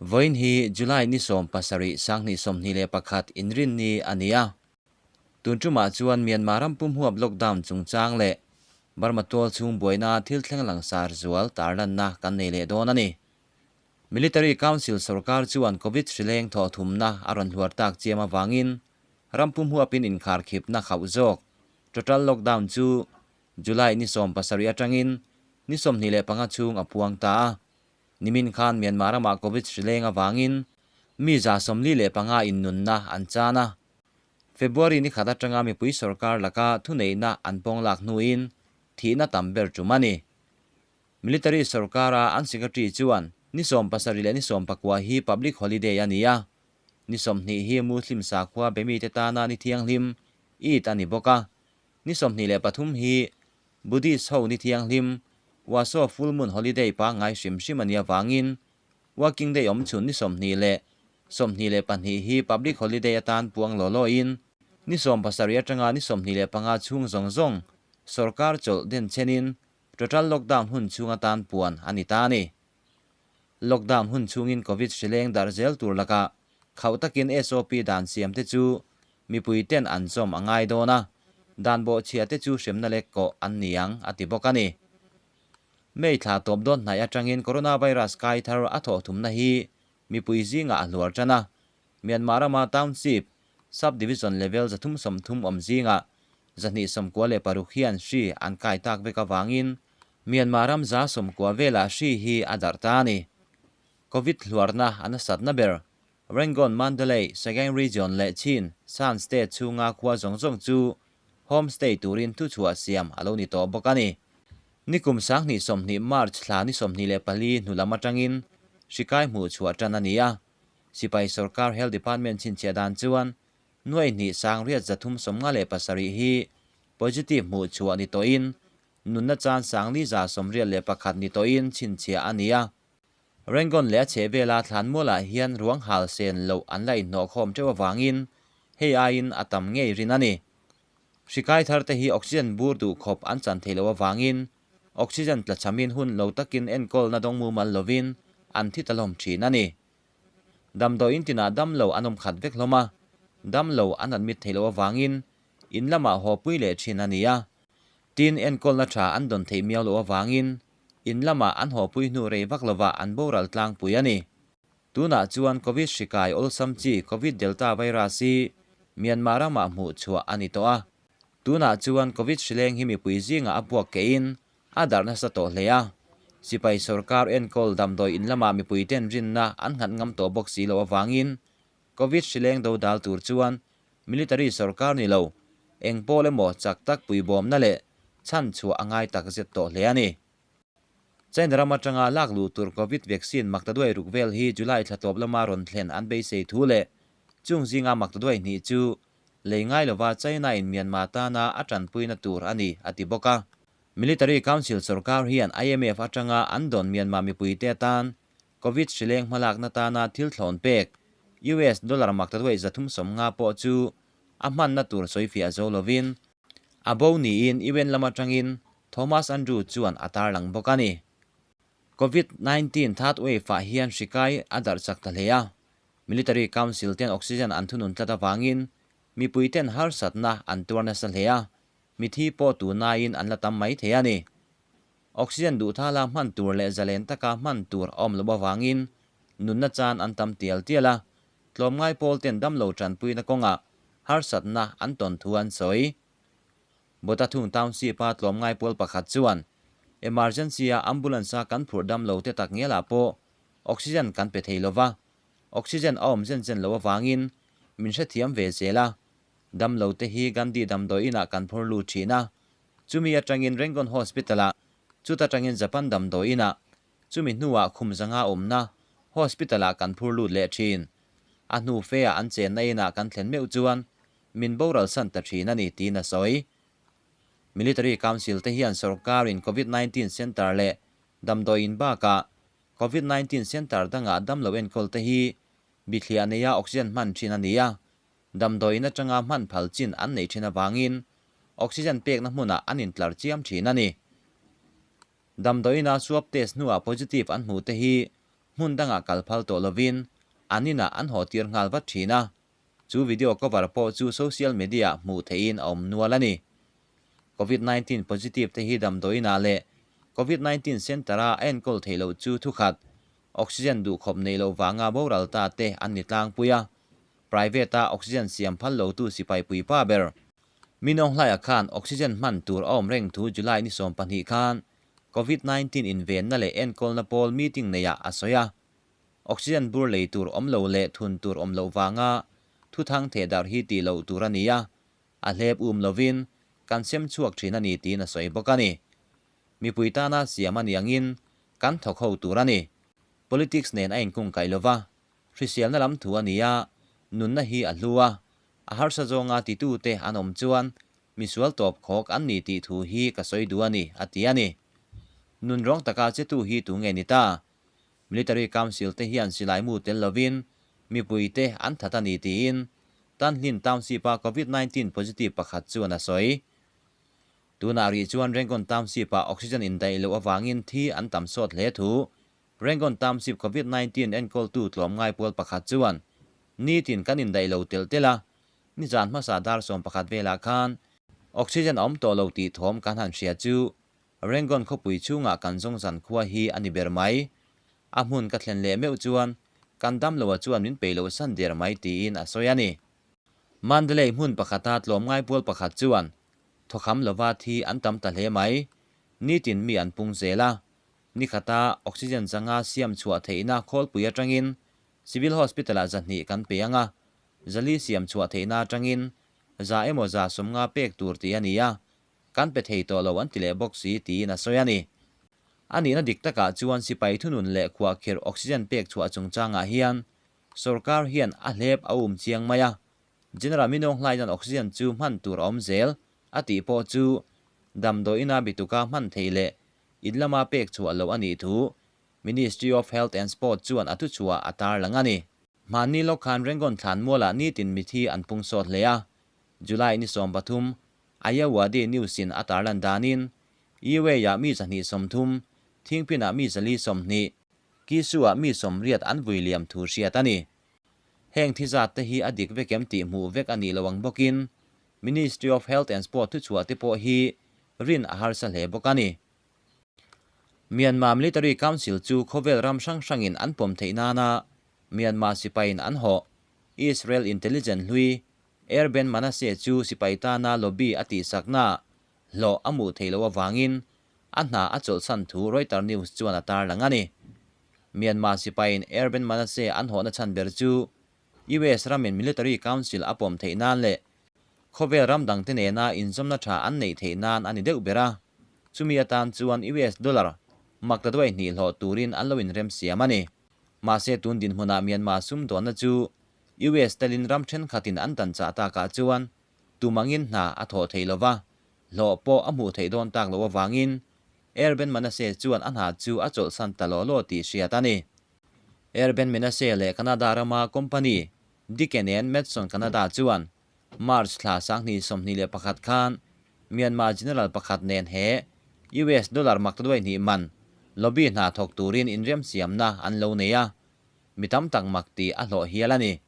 Vawiin hi July ni 17 2021 inrinni a ni a. Tun tumah chuan Myanmar ram pum huap lockdown chungchang leh Burma tual chhung buaina thil thleng langsar zual tarlanna kan nei leh dawn a ni. Military Council sorkar chuan Covid hrileng thawh thumna a rawn hluar tak chiam avangin ram pum huapin inkharkhipna khauh zawk total lockdown chu July ni 17 atangin ni 25 chhung a puang ta a. Nimin khan Myanmar ramah Covid hrileng avangin mi 45 in nunna an chan a. February ni khat atanga mipui sorkar laka thuneihna an pawng lak hnuin thihna tam ber tum a ni. Military sorkara an secretary chuan ni 70 leh ni 19 hi public holiday a ni a. Ni 20 hi Muslim sakhua bemi te tana ni thianghlim Eid a ni bawk a. Ni 23 hi Buddhist ho ni thianghlim Waso full moon holiday pangngai hrim hrim a nia wangin working day awm chhun ni 20 leh 22 hi public holiday atan puang lo lo in ni 70 atanga ni 25 chhung zawng zawng sorkar chawlh den chenin total lockdown hun chhung atan puan a ni ta a ni. Lockdown hun chhungin Covid hrileng dar zel tur laka khauh takin SOP dan siam te chu mipui ten an zawm a ngai dawn a, dan bawh chhia te chu hremna lek kawh an ni ang a ti bawk a ni. May thla tawp dawn hnaih atangin coronavirus kai thar a thawh thumna hi mipui zingah a hluar tan a, Myanmar rama township, sub-division level 330 awm zingah 296 hian hri an kai tak vek avangin Myanmar ram 90 velah hri hi a darh ta a ni. Covid hluarna a nasatna ber Rangoon, Mandalay, Sagaing Region leh Chin, Shan State chhunga khua zawng zawng chu homestay turin thu chhuah siam a lo ni tawh bawk a ni. Nikum 2020 March thla ni 24 hnu lam atangin hri kai hmuh chhuah tan a ni a. Sipai Sarkar Health Department chhinchhiah dan chuan nuai hnih sang riat 357 hi positive hmuh chhuah ni tawhin nunna chan sang li 181 ni tawhin chhinchhiah a ni a. Rangoon leh a chhe vela thlan mualah hian ruang hal sen lo an la inhnawh khawm teuh awangin hei aiin a tam ngei rin a ni. Hri kai thar te hi oxygen bur duh khawp an chan thei lo awangin oxygen tla chamin hun lo takin enkawl na dawng mumal lovin an thi talawm thin a ni. Damdawiin tinah dam lo an awm khat vek hlawm a, dam lo an admit thei lo awangin in lamah haw pui leh thin a ni a. Tin enkawl na tha an dawn thei miau lo awangin in lamah an haw pui hnu rei vak lova an boral tlang pui a ni. Tunah chuan Covid hri kai awlsam chi Covid Delta virus hi Myanmar ramah hmuh chhuah a ni tawh a. Tunah chuan Covid hrileng hi mipui zingah a buak kein a darh nasa tawh hle a. Sipai sarkar enkawl damdawi in lamah mipui ten rinna an nghat ngam tawh bawk si lo awangin Covid hrileng do dal tur chuan military sarkar ni lo eng pawl emaw chak tak pui bawmna leh chan chhuah a ngai tak zet tawh hle a ni. China ram atanga lak lu tur Covid vaccine maktaduai ruk vel hi July thla tawp lama rawn thlen an beisei thu leh chung zinga maktaduai hnih chu lei ngai lova China in Myanmar tana a tanpuina tur a ni a ti bawk a. Military Council sarkar hian IMF atanga an dawn Myanmar mipui te atan Covid hrileng hmalakna tana thil thlawn pek US dollar maktaduai 350 pawh chu a hmanna tur sawifiah zo lovin a bo niin UN lama tangin Thomas Andrew chuan a tarlang bawk a ni. Covid-19 third wave ah hian hri kai a darh chak ta hle a. Military Council ten oxygen an thunun tlat awangin mipui ten harsatna an tuar nasa hle a, mithi pawh tunain an la tam mai thei a ni. Oxygen duh thala hman tur leh zalen taka hman tur a awm lo awangin nunna chan an tam tial tial a, tlawm ngai pawl ten dam lo tanpuina kawnga harsatna an tawn thu an sawi. Bawtathung Township a tlawm ngai pawl pakhat chuan emergency a ambulance a kan phurh dam lo te tak ngelah pawh oxygen kan pe thei lova, oxygen a awm zen zen lo awangin min hrethiam ve zel a, dam lo te hi Gandhi damdawiinah kan phur lut thin a, chumi atangin Rangoon Hospital ah chuta tangin Japan damdawiinah chumi hnuah khum zanga awmna hospital ah kan phur lut leh thin. A hnu fe ah an chenna inah kan thlen meuh chuan min boral san ta thin a ni tiin a sawi. Military Council te hian sarkarin Covid-19 Center leh damdawiin bakah Covid-19 Center dangah dam lo enkawl te hi bithliah neia oxygen hman thin a ni a, damdawiin atanga hman phal chin an nei thin awangin oxygen pekna hmunah an intlar chiam thin a ni. Damdawiina swab test hnuah positive an hmu te hi hmun dangah kal phal tawh lovin an inah an haw tir nghal vat thin a, chu video cover pawh chu social media-ah hmuh theihin a awm nual a ni. Covid 19 positive te hi damdawiinah leh Covid 19 centre-a a enkawl theih loh chu thukhat, oxygen duhkhawp neih loh vanga boral ta te an ni tlangpui a, private-a oxygen siam phal lotu sipai puipa ber Minawnghlaia khan oxygen hman tur a awm reng thu July ni 12 khan Covid 19 invenna leh enkawlna pawl meeting neiah a sawi a. Oxygen bur lei tur awm lo leh thun tur awm loh vanga thuthang theh darh hi tih loh tur a ni a, a hlep um lovin kan sem chhuak thin a ni tiin a sawi bawk a ni. Mipui tana siam a ni angin kan thawk ho tur a ni. Politics nen a inkungkaih lova, hriselna lam thu a ni a, nunna hi a hlu a, a harsa zawnga titute an awm chuan misual tawp khawk an ni tih thu hi ka sawi duh a ni, a ti a ni. Nun rawng taka chetu hi tunge ni ta? Military Council te hian silai mu tel lovin mipui te an that a ni tiin Tanhlin Township-a Covid 19 positive pakhat chuan a sawi. Tunah rih chuan Rangoon Township-ah oxygen indaih loh avangin thi an tam sawt hle thu Rangoon Township Covid 19 enkawltu tlawmngai pawl pakhat chuan nitin kan indaih lo telh telh a, nizan hmasa dar 11 velah khan oxygen a awm tawh lo tih thawm kan han hria chu Rangoon khawpui chhungah kan zawng zan khua hi a ni ber mai. A hmun ka thlen leh meuh chuan kan damloa chuan min peih loh san der mai tiin a sawi a ni. Mandalay hmun pakhata tlawmngai pawl pakhat chuan thawkham lova thi an tam ta hle mai. Nitin mi an pung zel a. Ni khata oxygen zanga siam chhuah theihna khawlpui atangin Civil Hospital-ah 200 kan pe ang a, 400 siam chhuah theihna atangin 100 emaw 150 pek tur tih a ni a, kan pe thei tawh lo an ti leh bawk si tiin a sawi a ni. A nihna dik takah chuan sipai thunun leh khuahkhirh oxygen pek chhuah chungchangah hian sorkar hian a hlep a um chiang mai a, General Minawng hlaiin oxygen chu hman tur a awm zel a tih pawh chu damdawiina bituka hman theih leh in lama pek chhuah loh a nih thu Ministry of Health and Sport chuan a thuchhuah a tarlang a ni. Hmanni lawk khan Rangoon thlanmualah nitin mithi an pung sawt hle a, July ni 13 Ayeyawady News in a tarlan danin Yue-ah mi 230, Thingpinah mi 420, Kisu-ah mi 80 an vui liam thu hriat a ni. Heng thi zat te hi a dik vek em tih hmuh vek a nih lo ang bawkin Ministry of Health and Sport thuchhuah te pawh hi rin a harsa hle bawk a ni. Myanmar Military Council chu khawvel ram hrang hrangin an pawm theih nana Myanmar sipaiin an hawh Israel intelligence hlui Air Ben Manasseh chu sipai tana lobby a tihsakna hlawh a hmuh theih loh avangin a hna a chawlhsan thu Reuters News chuan a tarlang a ni. Myanmar sipaiin Air Ben Manasseh an hawhna chhan ber chu US ramin Military Council a pawm theih nan leh khawvel ram dangte nena inzawmna tha an neih theih nan a ni deuh ber a, chumi atan chuan US dollar maktaduai hnih hlawh turin an lo inremsiam a ni. Mahse tun dinhmunah Myanmar sumdawnna chu US telin ram thenkhatin an dan chah takah chuan tumangin hna a thawh theih lova, hlawh pawh a hmuh theih dawn tak loh avangin Erben Manasseh chuan a hna chu a chawlhsan ta law law tih hriat a ni. Erben Manasseh leh Canada rama company Dike nen Madson Canada chuan March thla 2021 khan Myanmar General pakhat nen he US dollar maktaduai hnih man lobby hna thawk turin inremsiamna an lo nei a, mi tam tak mak tih a hlawh hial a ni.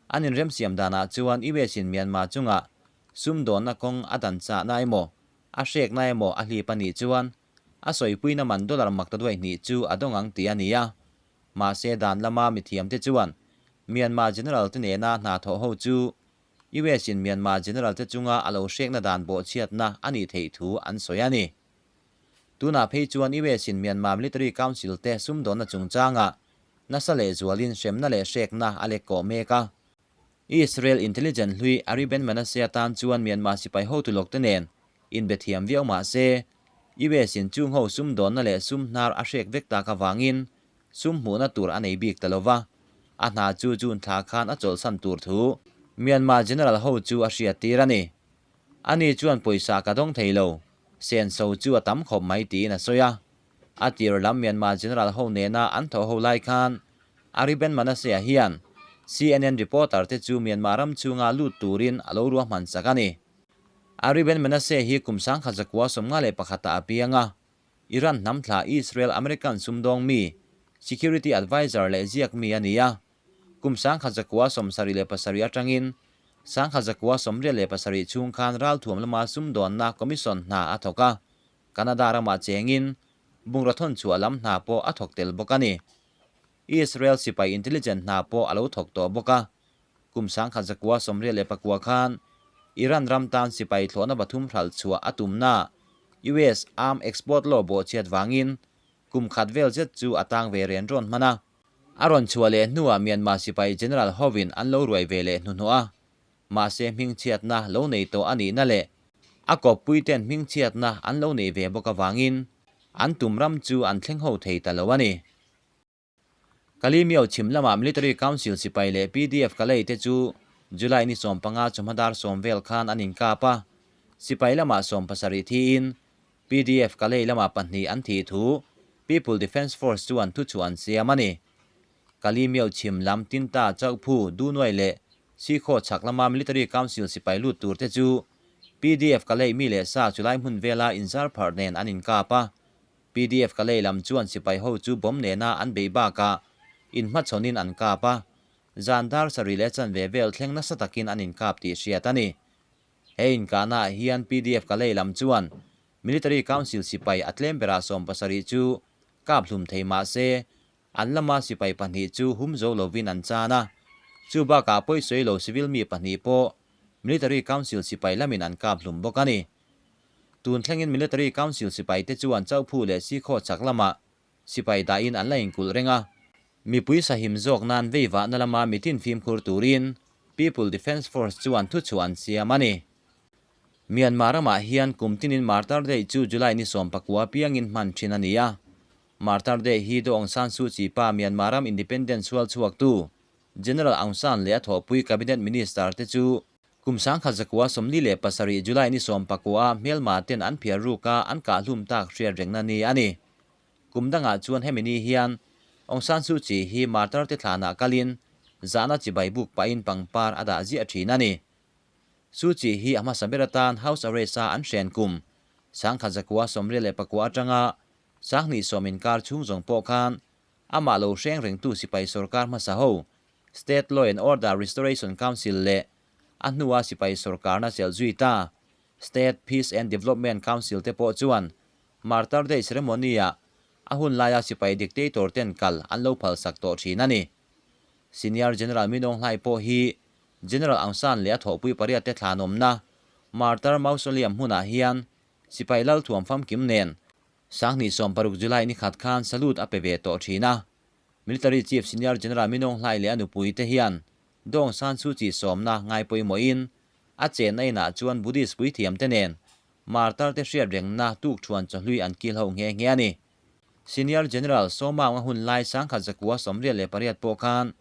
An inremsiam danah chuan US in Myanmar chungah sumdawnna kawng a dan chahna emaw, a hrekna emaw a hlip a nih chuan a sawipuina man dollar maktaduai hnih chu a dawng ang tih a ni a. Mahse dan lama mithiamte chuan Myanmar General te nena hna thawh ho chu US in Myanmar General te chunga a lo hrekna dan bawhchhiatna a nih theih thu an sawi a ni. Tunah phei chuan US in Myanmar Military Council te sumdawnna chungchangah nasa leh zualin hremna leh hrekna a lek kawh mek a. Israel intelligence hlui Ari Ben Manasseh tan chuan Myanmar sipai hotu lawk te nen inbe thiam viau mah se, US in chung ho sumdawnna leh sum hnar a hrek vek tak avangin sum hmuhna tur a nei bik ta lova, a hna chu June thla khan a chawlhsan tur thu Myanmar General ho chu a hriat tir a ni. Ani chuan pawisa ka dawng thei lo, senso chu a tam khawp mai tiin a sawi a. A tir lam Myanmar General ho nena an thawh ho lai khan Ari Ben Manasseh hian CNN reporter te chu Myanmar ram chhunga lut turin a lo ruahman sak a ni. Ari Ben Manasseh hi kum 1991 ah a piang a, Iran hnam thla Israel American sumdawng mi Security Adviser leh ziak mi a ni a. Kum 1977 atangin 1987 chhung khan ralthuam lama sumdawnna Commission hna a thawk a, Canada ramah chengin bungraw thawn chhuah lam hna pawh a thawk tel bawk a ni. Israel sipai intelligence hna pawh a lo thawk tawh bawk a. Kum 1989 khan Iran ram tan sipai thlawhna pathum hralh chhuah a tumna US Arm Export Law bawhchhiat vangin kum khat vel zet chu a tang ve ren rawn hman a. A rawn chhuah leh hnuah Myanmar sipai General hovin an lo ruai ve leh hnuhnawh a. Mahse hmingchhiatna lo nei tawh a nihna leh a kawppuiten hmingchhiatna an lo neih ve bawk avangin an tum ram chu an thleng ho thei ta lo a ni. Kalimio chhim lama Military Council sipai leh PDF Kalay te chu July ni 15 chawhma dar 10 vel khan an inkap a, sipai lamah 17 thiin PDF Kalay lamah pahnih an thih thu People Defence Force chuan thuchhuah an siam a ni. Kalimio chhim lam Tinta, Chauhphu, Dunuai leh Sikhaw chhak lama Military Council sipai lut tur te chu PDF Kalay mi leh sa chulai hmun vela inzar pharh nen an inkap a. PDF Kalay lam chuan sipai ho chu bomb nena an beih bakah inhmachhawnin an kap a, zan dar sarih leh chanve vel thleng nasa takin an inkap tih hriat a ni. He inkahnaah hian PDF Kalay lam chuan Military Council sipai a tlem berah 70 chu kap hlum thei mah se, an lama sipai pahnih chu hum zo lovin an chan a, chu bakah pawisawi lo civil mi pahnih pawh Military Council sipai lamin an kap hlum bawk a ni. Tun thlengin Military Council sipaite chuan Chauphu leh Sikhaw chak lamah sipai dahin an la inkulh reng a. Mipui sahim zawk nan veivahna lama mitin fimkhur turin People Defence Force chuan thuchhuah an siam a ni. Myanmar ramah hian kum tinin Martyr Day chu July ni 19 piangin hman thin a ni a. Martyr Day hi Daw Aung San Suu Kyi pa Myanmar ram independence sual chhuaktu General Aung San leh a thawhpui Cabinet Minister te chu Kum 1947 July ni 19 hmelma ten an phiar ruk a an kah hlum tak hriat rengna ni a ni. Kum dangah chuan hemi ni hian Aung San Suu Kyi hi martyr te thlanah kalin zahna chibai buk pahin pangpar a dah ziah thin a ni. Suu Kyi hi a hmasa ber atan house arrest a an hren kum 1989 atanga 2010 inkar chhung zawng pawh khan amah lo hreng rengtu sipai sorkar hmasa ho State Law and Order Restoration Council leh a hnua sipai sorkarna chelh zui ta State Peace and Development Council te pawh chuan Martyr Day ceremony-ah a hun laia sipai dictator ten kal an lo phalsak tawh thin a ni. Senior General Min Aung Hlaing pawh hi General Aung San leh a thawhpui pariat te thlanawmna Martyr Mausoleum hmunah hian sipai lalthuam famkim nen 2016 July ni khat khan salute a pe ve tawh thin a. Military Chief Senior General Min Aung Hlaing leh a nupui te hian Daw Aung San Suu Kyi sawmna ngai pawimawhin a chenna inah chuan Buddhist puithiam te nen martyr te hriat rengna tukthuan chawhlui an kil ho nghe nghe a ni. Senior General Saw Maung a hun lai 1988 pawh khan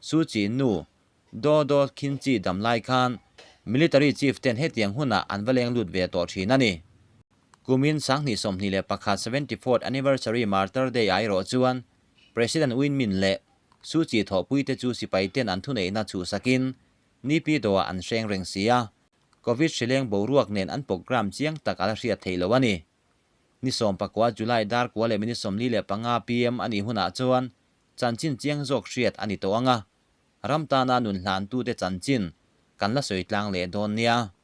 Suu Kyi nu Daw Daw Khin Kyi dam lai khan Military Chief ten hetiang hunah an va leng lut ve tawh thin a ni. Kumin 2021 74th Anniversary Martyr Day ah erawh chuan President Win Myint leh Suu Kyi thawhpui te chu sipai ten an thuneihna chhuhsakin Naypyidaw-ah an hreng reng si a, Covid hrileng boruak nen an program chiang tak a la hriat theih lo a ni. Ni 19 July dar kua leh minute 45 pm a nih hunah chuan chanchin chiang zawk hriat a ni tawh ang a, ram tana nun hlantute chanchin kan la sawi tlang leh dawn nia.